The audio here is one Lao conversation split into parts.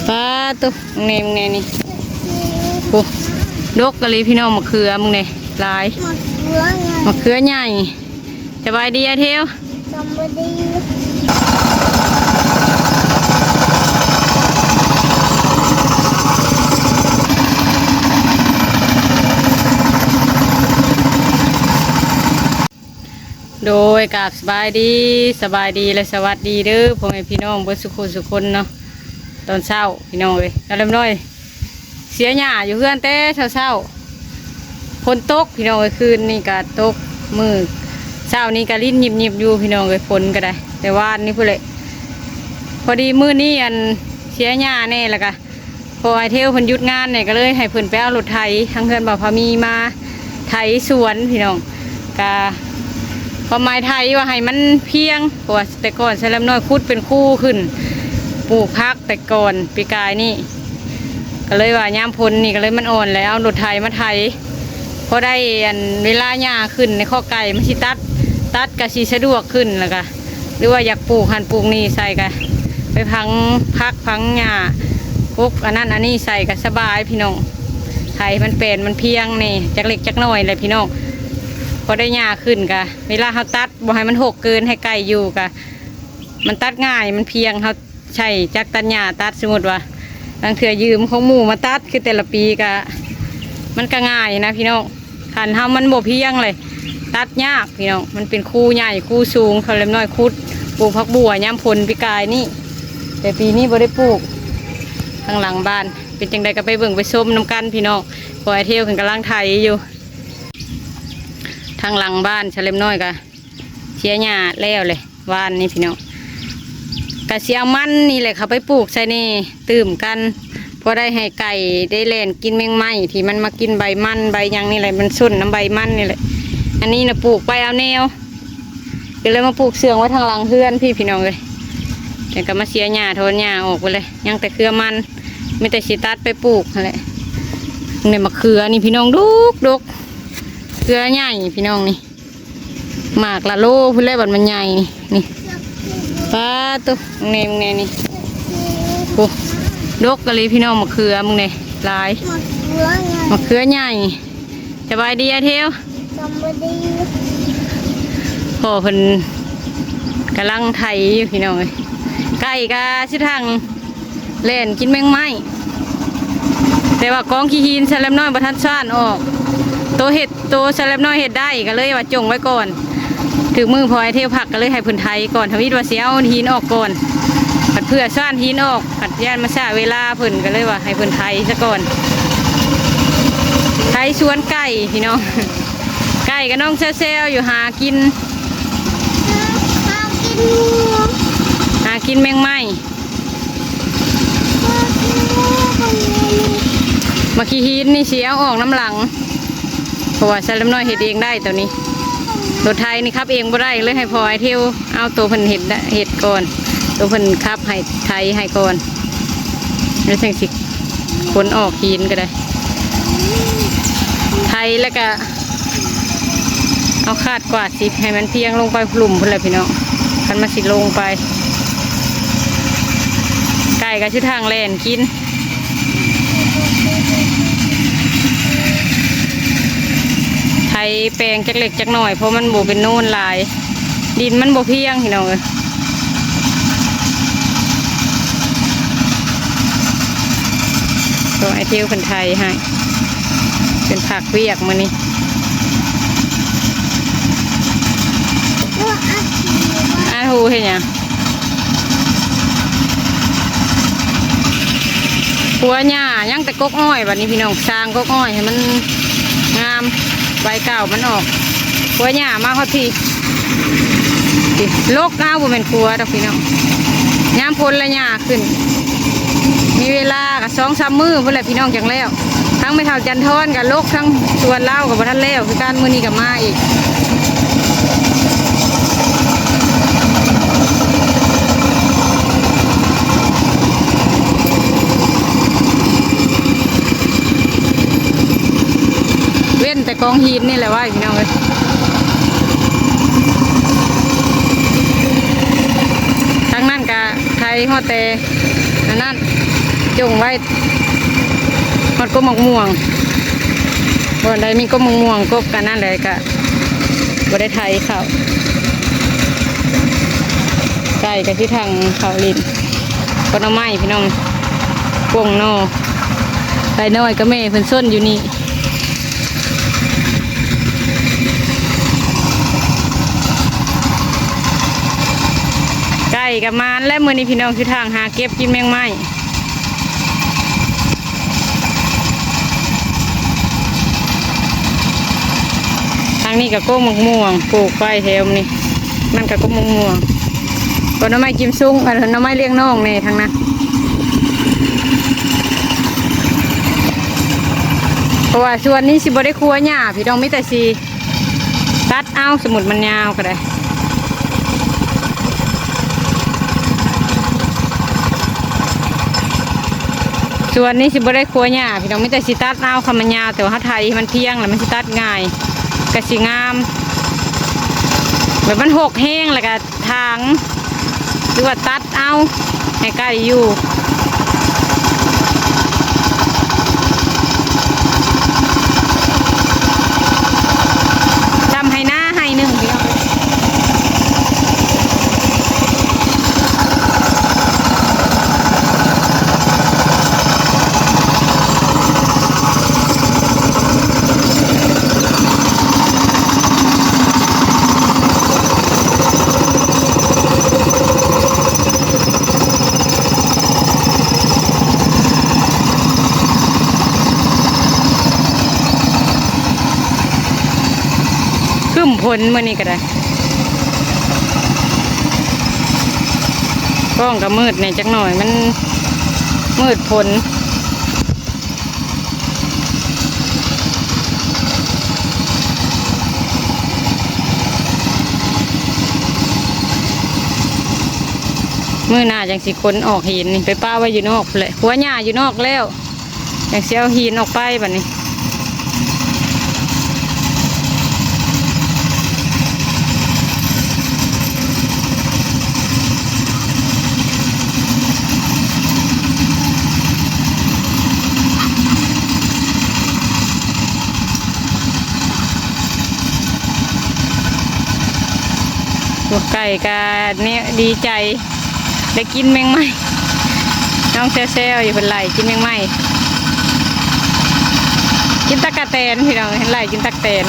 ປາໂຕ ເບິ່ງແດ່ ເບິ່ງແດ່ນີ້ ໂອ້ ດົກອີ່ຫຼີພີ່ນ້ອງ ໝາກເຂືອ ເບິ່ງແດ່ ຫຼາຍ ໝາກເຂືອໃຫຍ່ ໝາກເຂືອໃຫຍ່. ສະບາຍດີອ້າຍເທວ. ສະບາຍດີ. ໂດຍ ກາບສະບາຍດີ ສະບາຍດີ ແລະ ສະຫວັດດີເດີ ພໍ່ແມ່ພີ່ນ້ອງເບິດສຸຂູສຸຄົນເນາະ. ຕອນເຊົ້າພີ່ນ້ອງເອີຍ ກະລຽບນ້ອຍ ເສຍຫຍ້າຢູ່ເຮືອນແຕ່ເຊົ້າໆ ຝົນຕົກພີ່ນ້ອງເອີຍ ຄືນນີ້ກະຕົກ ມື້ເຊົ້ານີ້ກະລິນຍິບໆຢູ່ພີ່ນ້ອງເອີຍ ຝົນກະໄດ້ ແຕ່ວານນີ້ພຸ້ນແຫຼະ. ພໍດີມື້ນີ້ ອັນ ເສຍຫຍ້າແດ່ ແລ້ວກະ ພໍ່ອ້າຍເທວເພິ່ນຢຸດງານແດ່ ກະເລີຍໃຫ້ເພິ່ນໄປເອົາລົດໄຖທາງເຮືອນບ່າວພາມີມາໄຖສວນພີ່ນ້ອງ. ກະຄວາມໝາຍໄຖວ່າໃຫ້ມັນພຽງ ເພາະວ່າແຕ່ກ່ອນສາວແລັບນ້ອຍຂຸດເປັນຄູຂຶ້ນ ປູກຜັກແຕ່ກ່ອນປີກາຍນີ້ ກະເລີຍວ່າຍາມຝົນນີ້ກະເລີຍມັນອ່ອນ ແລ້ວເອົາລົດໄຖມາໄຖ ພໍໄດ້ອັນເວລາຫຍ້າຂຶ້ນໃນຄອກໄກ່ ມັນຊິຕັດ ຕັດກະຊິສະດວກຂຶ້ນ ແລ້ວກະ ຫຼືວ່າຢາກປູກຫັ້ນປູກນີ້ໃສ່ກະ ໄປຝັງຜັກຝັງຫຍ້າ ປົກອັນນັ້ນອັນນີ້ໃສ່ກະສະບາຍພີ່ນ້ອງ. ໄຖມັນແປນມັນພຽງແດ່ ຈັກເລັກຈັກນ້ອຍແຫຼະພີ່ນ້ອງ. ພໍໄດ້ຫຍ້າຂຶ້ນກະ ເວລາເຮົາຕັດບໍ່ໃຫ້ມັນຮົກເກີນ ໃຫ້ໄກ່ຢູ່ກະ ມັນຕັດງ່າຍ ມັນພຽງ ເຮົາໃຊ້ຈັກຕັດຫຍ້າຕັດ. ສົມມຸດວ່າ ລາງເທື່ອຢືມຂອງໝູ່ມາຕັດ ຄືແຕ່ລະປີກະ ມັນກະງ່າຍນະພີ່ນ້ອງ. ຄັນເຮົາມັນບໍ່ພຽງເລີຍ ຕັດຍາກພີ່ນ້ອງ ມັນເປັນຄູໃຫຍ່ຄູສູງ. ສາວແລັບນ້ອຍຂຸດປູກຜັກບົ່ວຍາມຝົນປີກາຍນີ້ ແຕ່ປີນີ້ບໍ່ໄດ້ປູກ. ທາງຫຼັງບ້ານເປັນຈັ່ງໃດກະໄປເບິ່ງໄປຊົມນຳກັນພີ່ນ້ອງ ເພາະອ້າຍເທວເພິ່ນກຳລັງໄຖຢູ່. ທາງຫຼັງບ້ານສາວແລັບນ້ອຍກະເສຍຫຍ້າແລ້ວເລີຍ ວານນີ້ພີ່ນ້ອງ ກະຊິເອົາມັນນີ້ແຫຼະເຂົ້າໄປປູກໃສ່ແດ່ ຕື່ມກັນ ພໍໄດ້ໃຫ້ໄກ່ໄດ້ແລ່ນກິນແມງໄມ້ ທີ່ມັນມາກິນໃບມັນໃບຫຍັງນີ້ແຫຼະ ມັນຊົນນຳໃບມັນນີ້ແຫຼະ. ອັນນີ້ນະປູກໄວ້ເອົາແນວ ກະເລີຍມາປູກເຊື່ອງໄວ້ທາງຫຼັງເຮືອນພີ້ພີ່ນ້ອງເອີຍ. ແລ້ວກະມາເສຍຫຍ້າຖອນຫຍ້າອອກໄປເລີຍ ຍັງແຕ່ເຄືອມັນ ມີແຕ່ຊິຕັດໄປປູກຫັ້ນແຫຼະ. ນີ້ໝາກເຂືອນີ້ພີ່ນ້ອງ ດົກໆ ເຂືອໃຫຍ່ພີ່ນ້ອງນີ້ ໝາກລະໂລພຸ້ນແຫຼະ ບັດມັນໃຫຍ່ນີ້ ນີ້ ປາໂຕ ເບິ່ງແດ່ ເບິ່ງແດ່ນີ້ ໂອ້ ດົກອີ່ຫຼີພີ່ນ້ອງ ໝາກເຂືອ ເບິ່ງແດ່ ຫຼາຍ ໝາກເຂືອໃຫຍ່ ໝາກເຂືອໃຫຍ່. ສະບາຍດີອ້າຍເທວ. ສະບາຍດີ. ພໍ່ເພິ່ນກຳລັງໄຖຢູ່ພີ່ນ້ອງເອີຍ ໄກ່ກະຊິທາງ ແລ່ນກິນແມງໄມ້ ແຕ່ວ່າກອງຂີ້ຫີນສາວແລັບນ້ອຍບໍ່ທັນສ້ານອອກ. ໂຕເຮັດ ໂຕສາວແລັບນ້ອຍເຮັດໄດ້ກະເລີຍວ່າຈົ່ງໄວ້ກ່ອນ ຖືກມື້ພໍ່ອ້າຍເທວພັກກະເລີຍໃຫ້ເພິ່ນໄຖກ່ອນ. ທຳອິດວ່າຊິເອົາຫີນອອກກ່ອນ ພັດເພື່ອສ້ານຫີນອອກ ພັດຢ້ານມັນຊ້າເວລາເພິ່ນ ກະເລີຍວ່າໃຫ້ເພິ່ນໄຖຊະກ່ອນ. ໄຖສວນໄກ່ພີ່ນ້ອງ ໄກ່ກະນ້ອງແຊວໆຢູ່ ຫາກິນ ຫາກິນແມງໄມ້. ໝາກຂີ້ຫີນນີ້ຊິເອົາອອກນຳຫຼັງ ເພາະວ່າສາວແລັບນ້ອຍເຮັດເອງໄດ້ໂຕນີ້. ລົດໄຖນີ້ຂັບເອງບໍ່ໄດ້ ເລີຍໃຫ້ພໍ່ອ້າຍເທວເອົາໂຕເພິ່ນເຮັດໄດ້ ເຮັດກ່ອນ ໂຕເພິ່ນຂັບໃຫ້ ໄຖໃຫ້ກ່ອນ ແລ້ວຈັ່ງຊິຂົນອອກຫີນກະໄດ້ ໄຖແລ້ວກະ ເອົາຄາດກວາດຊິໃຫ້ມັນພຽງລົງໄປລຸ່ມພຸ້ນແຫຼະພີ່ນ້ອງ ຄັນມັນຊິລົງໄປ ໄກ່ກະຊິທາງແລ່ນກິນ ໄຖແປງຈັກເລັກຈັກນ້ອຍ ເພາະມັນບໍ່ເປັນໂນນຫຼາຍ ດິນມັນບໍ່ພຽງພີ່ນ້ອງເອີຍ. ໂຕອ້າຍເທວເພິ່ນໄຖໃຫ້ ເພິ່ນພັກວຽກມື້ນີ້. ອ້າຍ ຫູເຮັດຫຍັງ? ຂົວຫຍ້າ ຍັງແຕ່ກົກອ້ອຍ ບັດນີ້ພີ່ນ້ອງ ສ້າງກົກອ້ອຍໃຫ້ມັນງາມ ໃບເກົ່າມັນອອກ. ຂົວຫຍ້າມາຮອດພີ້ ລົກເອົາ ບໍ່ແມ່ນຂົວດອກພີ່ນ້ອງ ຍາມຝົນລະຫຍ້າຂຶ້ນ ມີເວລາກະສອງສາມມື້ພຸ້ນແຫຼະພີ່ນ້ອງຈັ່ງແລ້ວ. ທັງແມ່ເຖົ້າຈັນທອນກະລົກ ທັງສວນລາວກະບໍ່ທັນແລ້ວຄືກັນ ມື້ນີ້ກະມາອີກ. ເວັ້ນແຕ່ກອງຫີນນີ້ແຫຼະໄວ້ພີ່ນ້ອງເອີຍ. ທາງນັ້ນກະໄຖຮອດແຕ່ອັນນັ້ນ ຈົ່ງໄວ້ ຮອດກົກໝາກມ່ວງ ບ່ອນໃດມີກົກໝາກມ່ວງກົກກັນນັ້ນແຫຼະ ກະບໍ່ໄດ້ໄຖເຂົ້າ. ໄກ່ກະຊິທັງເຂົ້າຫຼິ້ນ ກົກໜໍ່ໄມ້ພີ່ນ້ອງ ກົກໜໍ່ ໄກ່ນ້ອຍກັບແມ່ເພິ່ນຊົນຢູ່ນີ້. ໄກ່ກໍມານແລ້ວ ມື້ນີ້ພີ່ນ້ອງ ຊິທາງຫາເກັບກິນແມງໄມ້. ທາງນີ້ກໍກົກໝາກມ່ວງ ປູກໄວ້ແຖວນີ້ ມັນກໍກົກໝາກມ່ວງ ກໍໜໍ່ໄມ້ກິມຊຸງ ເອີ ໜໍ່ໄມ້ລ້ຽງນ້ອງແດ່ທາງນັ້ນ. ເພາະວ່າສວນນີ້ຊິບໍ່ໄດ້ຄົວຫຍ້າພີ່ນ້ອງ ມີແຕ່ຊິຕັດເອົາ ສົມມຸດມັນຍາວກໍໄດ້. ສວນນີ້ຊິບໍ່ໄດ້ຄົວຫຍ້າພີ່ນ້ອງ ມີແຕ່ຊິຕັດເອົາ ຄັນມັນຍາວ ແຕ່ວ່າເຮົາໄຖໃຫ້ມັນພຽງ ແລ້ວມັນຊິຕັດງ່າຍ ກະຊິງາມ ແບບມັນຮົກແຮງ ແລ້ວກະ ຖາງ ຫຼືວ່າຕັດເອົາໃຫ້ໄກ່ຢູ່ ຊ່ຳໄຮ່ນາໄຮ່ໜຶ່ງພີ່ນ້ອງ. ຄຶ້ມຝົນມື້ນີ້ກໍໄດ້ ກ້ອງກໍມືດແດ່ຈັກໜ້ອຍ ມັນມືດຝົນ. ມື້ໜ້າຈັ່ງຊິຂົນອອກຫີນນີ້ ໄປປະໄວ້ຢູ່ນອກພຸ້ນແຫຼະ ຂົວຫຍ້າຢູ່ນອກແລ້ວ ຈັ່ງຊິເອົາຫີນອອກໄປບັດນີ້. ພວກໄກ່ກະແນວດີໃຈ ໄດ້ກິນແມງໄມ້ ນ້ອງແຊວໆຢູ່ ເພິ່ນໄລ່ກິນແມງໄມ້ ກິນຕັກກະແຕນພີ່ນ້ອງ ໄລ່ກິນຕັກແຕນ.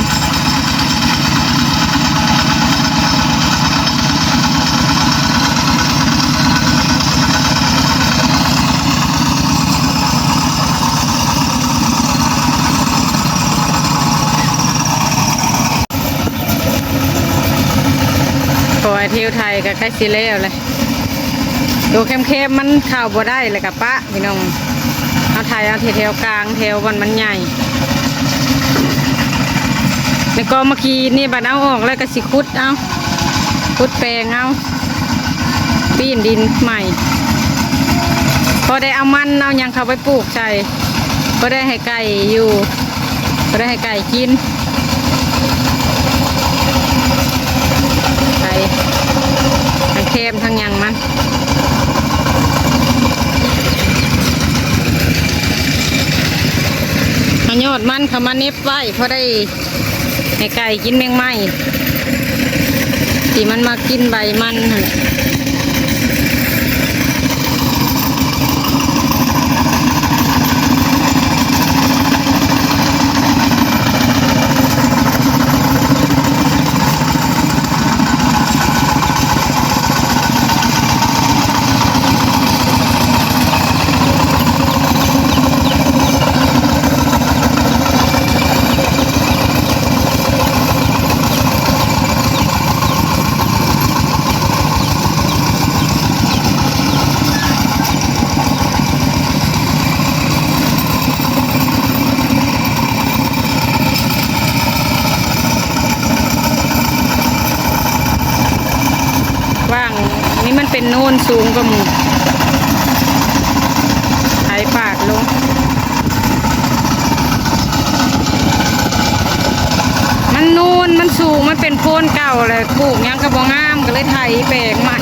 ຂໍໃຫ້ທິວໄຖກໍໃກ້ຊິແລ້ວແຫຼະ ໂຕແຄມໆມັນເຂົ້າບໍ່ໄດ້ ແລ້ວກໍປະພີ່ນ້ອງ ເຮົາໄຖເອົາແຖວໆກາງ ແຖວບ່ອນມັນໃຫຍ່ ແລ້ວກໍມາກີດນີ້ ບັດເອົາອອກແລ້ວກໍຊິຂຸດເອົາ ຂຸດແປງເອົາ ປີ້ນດິນໃໝ່ ພໍໄດ້ເອົາມັນເອົາຫຍັງເຂົ້າໄປປູກໃສ່ ພໍໄດ້ໃຫ້ໄກ່ຢູ່ ບໍ່ໄດ້ໃຫ້ໄກ່ກິນ ໄປ ທັງແຄມທັງຫຍັງມັນ ເອົາຍອດມັນເຂົ້າມາເໜັບໄວ້ ພໍໄດ້ໃຫ້ໄກ່ກິນແມງໄມ້ ທີ່ມັນມາກິນໃບມັນຫັ້ນ. ຫວ່າງນີ້ມັນເປັນໂນນສູງກວ່າໝູ່ ໄຖປາດລົງ. ມັນໂນນ ມັນສູງ ມັນເປັນໂພນເກົ່າແຫຼະ ປູກຫຍັງກໍບໍ່ງາມ ກໍເລີຍໄຖແປງໃໝ່.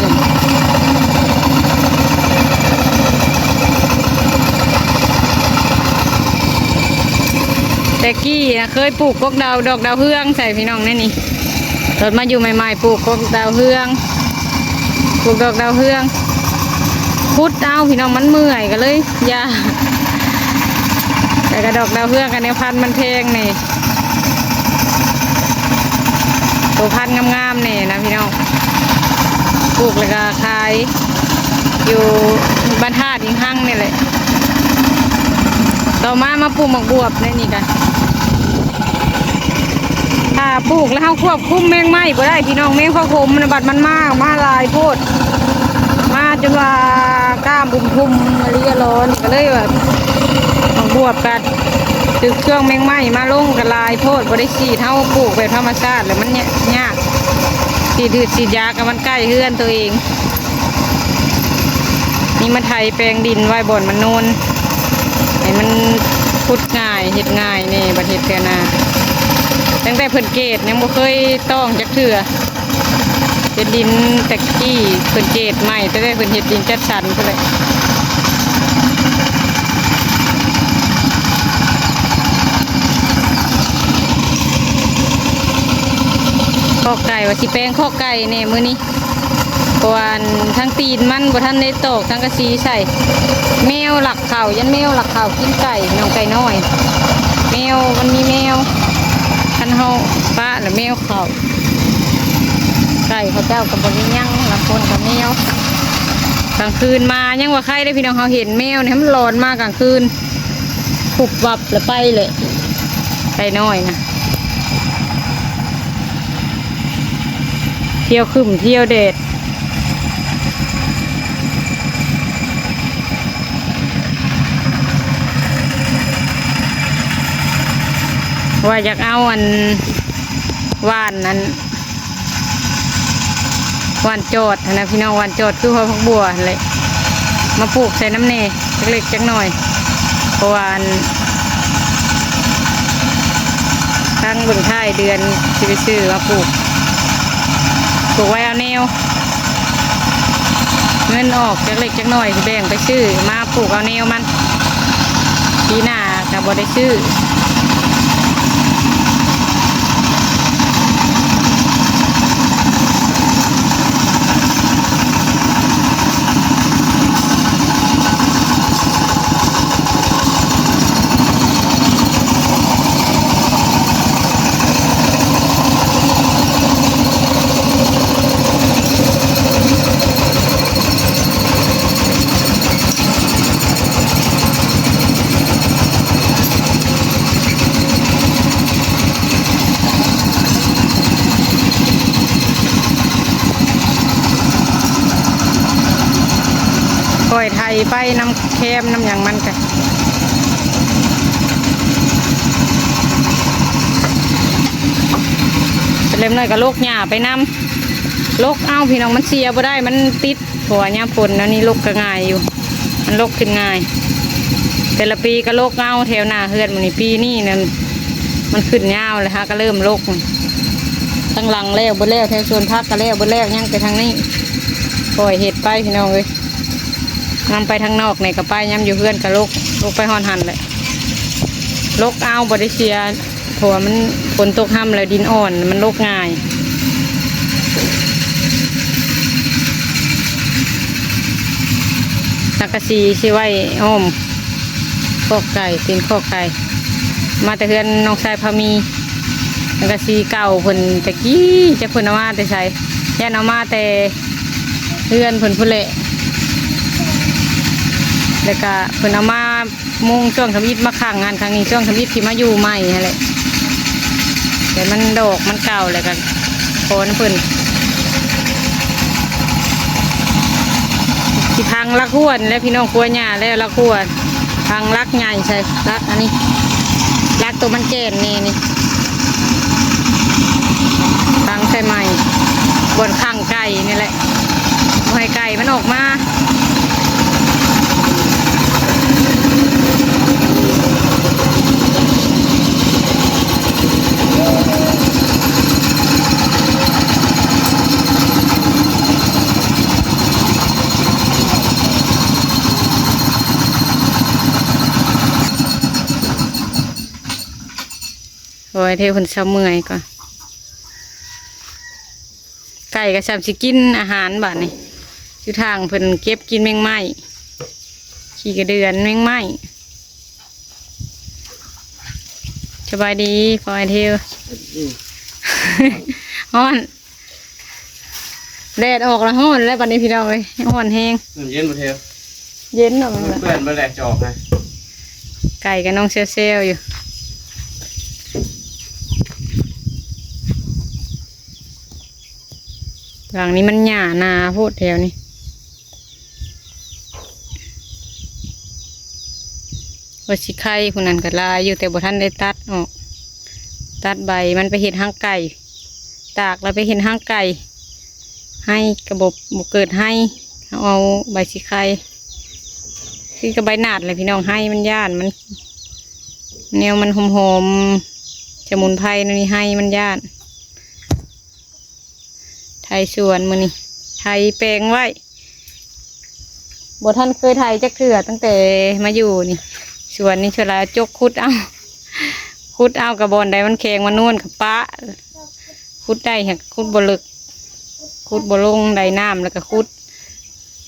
ແຕ່ກີ້ນະເຄີຍປູກກົກດາວ ດອກດາວເຮືອງໃສ່ພີ່ນ້ອງ ໃນນີ້ ຕອນມາຢູ່ໃໝ່ໆ ປູກກົກດາວເຮືອງ ປູກດອກດາວເຮືອງ ຂຸດເອົາພີ່ນ້ອງ ມັນເມື່ອຍ ກໍເລີຍຢ່າ ແຕ່ກະດອກດາວເຮືອງ ກັນແນວພັນມັນແພງນີ້ ໂຕພັນງາມໆ ນີ້ນະພີ່ນ້ອງ ປູກແລ້ວກະຂາຍ ຢູ່ບ້ານທາດອີງຮັງນີ້ແຫຼະ. ຕໍ່ມາມາປູກໝາກບວບໃນນີ້ກະ ຖ້າປູກແລ້ວເຮົາຄວບຄຸມແມງໄມ້ບໍ່ໄດ້ພີ່ນ້ອງ ແມງພະຂົມນະ ບັດມັນມາ ມາຫຼາຍໂພດ ມາຈົນວ່າກ້າມບຸມທຸ່ມອີ່ຫຼີຫຼໍ ນີ້ກະເລີຍວ່າ ໝາກບວບກະຖືກເຊື້ອງແມງໄມ້ມາລົງກະຫຼາຍໂພດ ບໍ່ໄດ້ສີດ ເຮົາປູກແບບທຳມະຊາດແລ້ວມັນຍາກ ສີດຢາກະມັນໃກ້ເຮືອນໂຕເອງ. ນີ້ມາໄຖແປງດິນໄວ້ບ່ອນມັນໂນນ ໃຫ້ມັນຂຸດງ່າຍ ເຮັດງ່າຍແດ່ ບັດເຮັດເທື່ອໜ້າ. ຕັ້ງແຕ່ເພິ່ນເກດຍັງບໍ່ເຄີຍຕ້ອງຈັກເທື່ອ ເຮັດດິນແຕ່ກີ້ເພິ່ນເກດໃໝ່ ຕັ້ງແຕ່ເພິ່ນເຮັດດິນຈັດສັນພຸ້ນແຫຼະ. ຄອກໄກ່ ວ່າຊິແປງຄອກໄກ່ແດ່ມື້ນີ້ ເພາະວ່າອັນທາງຕີນມັນບໍ່ທັນໄດ້ຕອກສັງກະສີໃສ່ ແມວລັກເຂົ້າ ຢ້ານແມວລັກເຂົ້າກິນໄກ່ ນ້ອງໄກ່ນ້ອຍ ແມວ ມັນມີແມວ ຄັນເຮົາປະລະແມວເຂົ້າ ໄກ່ເຂົາເຈົ້າກໍບໍ່ມີຫຍັງ ລາງຄົນກໍແມວ ກາງຄືນມາຍັງວ່າໄຄເດ້ພີ່ນ້ອງ ເຮົາເຫັນແມວນີ້ ມັນລອນມາກາງຄືນ ປຸບວັບລະໄປແຫຼະ ໄກ່ນ້ອຍນະ ທ່ຽວຄຶ້ມທ່ຽວແດດ ວ່າຢາກເອົາອັນ ຫວ່ານອັນ ຫວ່ານຈອດຫັ້ນນະພີ່ນ້ອງ ຫວ່ານຈອດຄືຫອຍຜັກບົ່ວຫັ້ນແຫຼະ ມາປູກໃສ່ນຳແດ່ຈັກເລັກຈັກໜ້ອຍ ເພາະວ່າອັນ ທາງເບິ່ງທ້າຍເດືອນຊິໄປຊື້ມາປູກ ປູກໄວ້ເອົາແນວ ເງິນອອກຈັກເລັກຈັກໜ້ອຍຊິແບ່ງໄປຊື້ມາ ປູກເອົາແນວມັນ ປີໜ້າກະບໍ່ໄດ້ຊື້. ຄ່ອຍໄຖໄປນຳແຄມນຳຫຍັງມັນກະ ເລັກນ້ອຍກະລົກຫຍ້າໄປນຳ ລົກເອົາພີ່ນ້ອງ ມັນເສຍບໍ່ໄດ້ ມັນຕິດ ເພາະວ່າຍາມຝົນແນວນີ້ລົກກະງ່າຍຢູ່ ມັນລົກຂຶ້ນງ່າຍ ແຕ່ລະປີກະລົກເອົາແຖວໜ້າເຮືອນໝູ່ນີ້ ປີນີ້ນັ້ນມັນຂຶ້ນຍາວແລ້ວ ຫາກະເລີ່ມລົກ ທາງຫຼັງແລ້ວເບິດແລ້ວ ແຖວສວນຜັກກະແລ້ວເບິດແລ້ວ ຍັງແຕ່ທາງນີ້ ຄ່ອຍເຮັດໄປພີ່ນ້ອງເອີຍ ນຳໄປທາງນອກນີ້ກະໄປ ຍາມຢູ່ເຮືອນກະລົກ ລົກໄປຮອດຫັ້ນແຫຼະ ລົກເອົາບໍ່ໄດ້ເສຍ ເພາະວ່າມັນ ຝົນຕົກຮຳແລ້ວດິນອ່ອນ ມັນລົກງ່າຍ ສັງກະສີຊິໄວ້ອ້ອມຄອກໄກ່ ຕີນຄອກໄກ່ ມາແຕ່ເຮືອນນ້ອງຊາຍພາມີ ສັງກະສີເກົ່າເພິ່ນແຕ່ກີ້ ຈັກເພິ່ນເອົາມາແຕ່ໃສ ຢ້ານເອົາມາແຕ່ເຮືອນເພິ່ນພຸ້ນແຫຼະ ແລ້ວກະເພິ່ນເອົາມາ ມຸງຊ່ວງທຳອິດມາຂັງຫັ້ນຂັງນີ້ ຊ່ວງທຳອິດທີ່ມາຢູ່ໃໝ່ຫັ້ນແຫຼະ ແຕ່ມັນດອກມັນເກົ່າແລ້ວກະຂໍນຳເພິ່ນ ຊິພັງຫຼັກຮົ້ວນີ້ແຫຼະພີ່ນ້ອງ ຄົວຫຍ້າແລ້ວຫຼັກຮົ້ວ ພັງຫຼັກໃຫຍ່ໃສ່ ຫຼັກອັນນີ້ ຫຼັກໂຕມັນແກ່ນແດ່ນີ້ ພັງໃສ່ໃໝ່ ບ່ອນຂັງໄກ່ນີ້ແຫຼະ ບໍ່ໃຫ້ໄກ່ມັນອອກມາ. ໂອ້ຍ ເທວເພິ່ນເຊົາເມື່ອຍກ່ອນ. ໄກ່ກໍຊ່ຳຊິກິນອາຫານບາດນີ້. ຢູ່ທາງເພິ່ນເກັບກິນແມງໄມ້ ຂີ້ກະເດືອນແມງໄມ້. ສະບາຍດີພໍ່ອ້າຍເທວ. ອືມ ຮ້ອນ. ແດດອອກລະຮ້ອນແລ້ວບັດນີ້ພີ່ນ້ອງເອີຍ ຮ້ອນແຮງ. ນ້ຳເຢັນບໍ່ແທ້? ເຢັນເນາະ. ມັນເປື້ອນເບິດແຫຼະຈອກນະ. ໄກ່ກັບນ້ອງແຊວໆຢູ່. ຫຼັງນີ້ມັນຫຍ້າໜາໂພດແຖວນີ້. ວ່າຊິໄຄຜູ້ນັ້ນກໍຫຼາຍຢູ່ ແຕ່ບໍ່ທັນໄດ້ຕັດອອກ. ຕັດໃບມັນໄປເຮັດຮັງໄກ່ ຕາກແລ້ວໄປເຮັດຮັງໄກ່. ໄຮ່ກໍບໍ່ ບໍ່ເກີດໄຮ່. ເຮົາເອົາໃບຊິໄຄ ຄືກັບໃບໜາດແຫຼະພີ່ນ້ອງ. ໄຮ່ມັນຢ້ານ ມັນ ແນວມັນຫອມໆ ສະໝຸນໄພແນວນີ້ ໄຮ່ມັນຢ້ານ. ໄຖສວນມື້ນີ້ ໄຖແປງໄວ້ ບໍ່ທັນເຄີຍໄຖຈັກເທື່ອຕັ້ງແຕ່ມາຢູ່ນີ້. ສວນນີ້ສ່ວນຫຼາຍຈົກຂຸດເອົາ ຂຸດເອົາ ກະບ່ອນໃດມັນແຂງມັນນວນກະປະ. ຂຸດໄດ້ຫາກຂຸດບໍ່ເລິກ ຂຸດບໍ່ລົງ ໄດ້ນ້ຳແລ້ວກະຂຸດ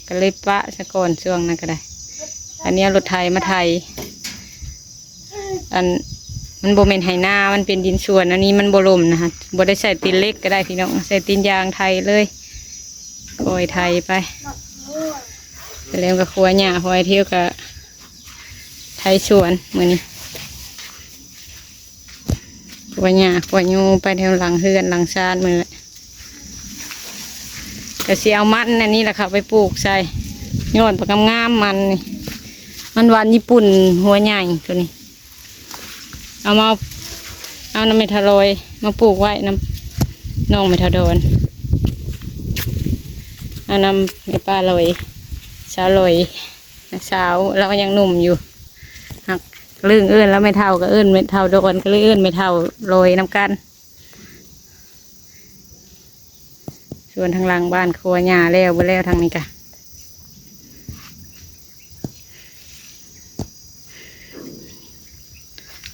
ກໍເລີຍປະສາກ່ອນຊ່ວງນັ້ນກໍໄດ້. ອັນນີ້ເອົາລົດໄຖມາໄຖ ອັນ ມັນບໍ່ແມ່ນໄຖນາ ມັນເປັນດິນສວນ. ອັນນີ້ມັນບໍ່ລົມນະ ບໍ່ໄດ້ໃຊ້ຕີນເຫຼັກກໍໄດ້ພີ່ນ້ອງ ໃຊ້ຕີນຢາງໄຖເລີຍ ຄ່ອຍໄຖໄປ. ແລ້ວກໍຄົວຫຍ້າ ຄ່ອຍທຽວກໍໄຖສວນມື້ນີ້. ຂົວຫຍ້າຂົວຫຍ້າໄປແຖວຫຼັງເຮືອນຫຼັງຊານໝົດແຫຼະ. ກະຊິເອົາມັນອັນນີ້ລະເຂົ້າໄປປູກໃສ່ ຍ້ອນປາກງາມໆ ມັນນີ້ ມັນຫວານຍີ່ປຸ່ນຫົວໃຫຍ່ໂຕນີ້. ເອົາມາ ເອົານຳແມ່ເຖົ້າລອຍມາປູກໄວ້ນຳນ້ອງແມ່ເຖົ້າດອນ ເອົານຳແມ່ປ້າລອຍ ສາວລອຍ ນ້າສາວລາວຍັງໜຸ່ມຢູ່ ຫາກລຶ້ງເອີ້ນລາວແມ່ເຖົ້າ ກໍເອີ້ນແມ່ເຖົ້າດອນ ກໍເລີຍເອີ້ນແມ່ເຖົ້າລອຍນຳກັນ. ສວນທາງຫຼັງບ້ານຄົວຫຍ້າແລ້ວເບິດແລ້ວ ທາງນີ້ກະ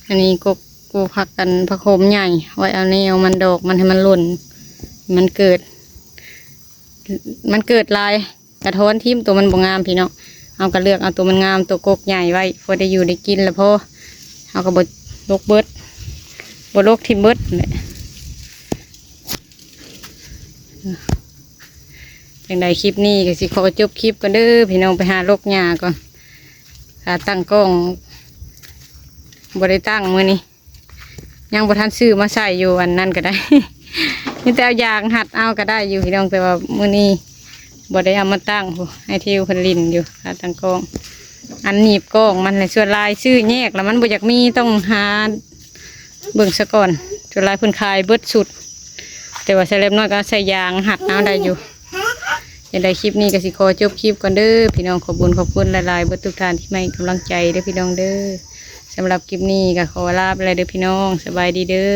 ອັນນີ້ກໍປູກຜັກອັນ ຜັກໂຂມໃຫຍ່ ໄວ້ເອົາແນວມັນ ດອກມັນໃຫ້ມັນຫຼົ່ນ ມັນເກີດ ມັນເກີດຫຼາຍ ກະຖອນຖິ້ມ ໂຕມັນບໍ່ງາມພີ່ນ້ອງ. ເຮົາກະເລືອກເອົາໂຕມັນງາມ ໂຕກົກໃຫຍ່ໄວ້ ພໍໄດ້ຢູ່ໄດ້ກິນລະພໍ. ເຮົາກະບໍ່ລົກເບິດ ບໍ່ລົກຖິ້ມເບິດແຫຼະ. ຈັ່ງໃດຄລິບນີ້ກະຊິຂໍຈົບຄລິບກ່ອນເດີພີ່ນ້ອງ ໄປຫາລົກຫຍ້າກ່ອນ. ຂາຕັ້ງກ້ອງບໍ່ໄດ້ຕັ້ງມື້ນີ້ ຍັງບໍ່ທັນຊື້ມາໃສ່ຢູ່ອັນນັ້ນກໍໄດ້ ມີແຕ່ເອົາຢາງຮັດເອົາກໍໄດ້ຢູ່ພີ່ນ້ອງ ແຕ່ວ່າມື້ນີ້ບໍ່ໄດ້ເອົາມາຕັ້ງ. ຜູ້ອ້າຍທິວເພິ່ນຫຼິ້ນຢູ່ ຂາຕັ້ງກ້ອງ ອັນໜີບກ້ອງມັນແຫຼະ. ສ່ວນຫຼາຍຊື້ແຍກລະມັນບໍ່ຢາກມີ ຕ້ອງຫາເບິ່ງສາກ່ອນ. ສ່ວນຫຼາຍເພິ່ນຂາຍເບິດຊຸດ ແຕ່ວ່າສະແລັບນ້ອຍກໍໃສ່ຢາງຮັດເອົາໄດ້ຢູ່. ຈັ່ງໃດຄລິບນີ້ກໍຊິຂໍຈົບຄລິບກ່ອນເດີພີ່ນ້ອງ. ຂອບບຸນຂອບຄຸນຫຼາຍໆ ເບິດທຸກທ່ານທີ່ໃຫ້ກຳລັງໃຈເດີພີ່ນ້ອງເດີ. ສຳລັບຄລິບນີ້ກໍຂໍລາໄປແລ້ວເດີພີ່ນ້ອງ ສະບາຍດີເດີ.